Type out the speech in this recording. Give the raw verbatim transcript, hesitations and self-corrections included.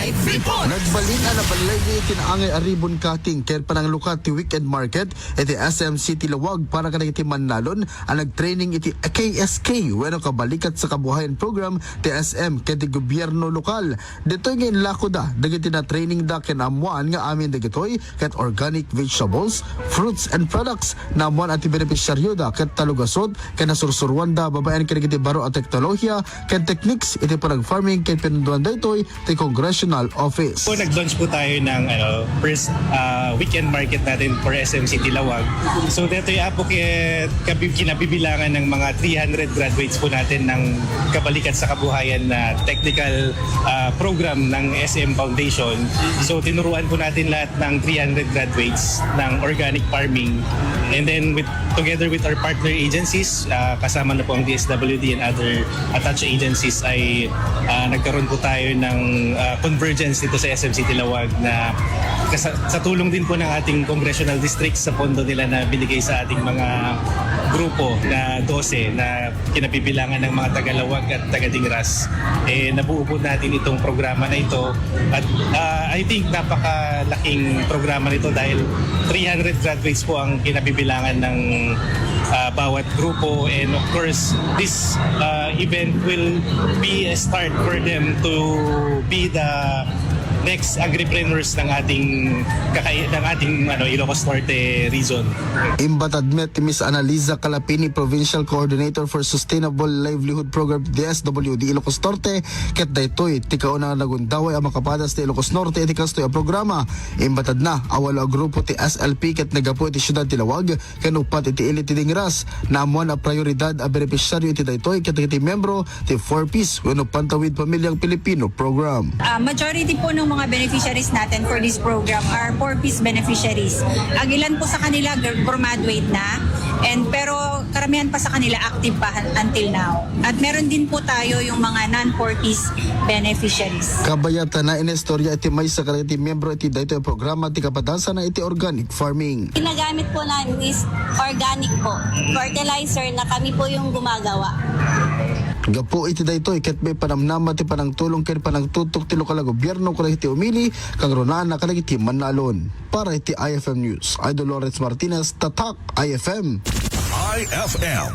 Nagbalik a nabalay iti naangay a ribbon cutting ken pananglukat ti weekend market iti S M City Lawag para kadagiti mannalon a nagtraining iti K S K wenno Kabalikat sa Kabuhayan Program ti S M ken ti gobierno lokal. Ditoy nga inlakoda dagiti natrainingda ken ammoan nga amin dagitoy ket organic vegetables, fruits and products. Naammoan a ti benepisyaryoda ket talugasut ken nasursuroanda babaen kadagiti baro a teknolohiya ken techniques iti panag-farming ken pinunduan daytoy ti congressional office. Po, nag-launch po tayo ng, ano, first, ah, weekend market natin for S M City Lawag. So, dito yung apo kaya kabi-, kinabibilangan ng mga three hundred graduates po natin ng Kabalikat sa Kabuhayan na technical, ah, program ng S M Foundation. So, tinuruan po natin lahat ng three hundred graduates ng organic farming. And then, with, together with our partner agencies, ah, kasama na po ang D S W D and other attached agencies, ay, ah, nagkaroon po tayo ng, ah, convergence dito sa S M City Lawag na kasa-, sa tulong din po ng ating congressional district, sa pondo nila na binigay sa ating mga grupo na dose na kinabibilangan ng mga taga-Lawag at taga-Dingras, eh, nabuo po natin itong programa na ito. At, ah, I think napakalaking programa nito dahil three hundred graduates po ang kinabibilangan ng, ah, bawat grupo. And of course, this, ah, event will be a start for them to be the next agripreneurs ng ating kakai-, ng ating, ano, Ilocos Norte region. Imbatad met ti Miss Analiza Calapini, Provincial Coordinator for Sustainable Livelihood Program, D S W D Ilocos Norte, ket daytoy ti kauna nga nagundaway a makapadas ti Ilocos Norte iti kastoy a programa. Imbatadna a walo a grupo ti S L P ket naggapu iti siudad ti Lawag ken uppat iti ili ti Dingras. Naammoan a prioridad a benepisyaryo iti daytoy ket dagiti miyembro ti Four Ps wenno Pantawid Pamilyang Pilipino Program. Ah, majority po ng mga beneficiaries natin for this program are Four Ps beneficiaries. Agilan po sa kanila, gr-, graduate na, and pero karamihan pa sa kanila active pa han-, until now. At meron din po tayo yung mga non-Four Ps beneficiaries. Kabayatan na inistorya iti maysa kadagiti miyembro iti daytoy a programa ti kapadasanna iti organic farming. Ginagamit po namin is organic po. Fertilizer na kami po yung gumagawa. Gapu iti daytoy ket maipanamnama ti panangtulong ken panangtutok ti lokal a gobierno kadagiti umili, kangrunaanna kadagiti mannalon. Para iti I F M News, Idol Lawrence Martinez, Tatak I F M. I F M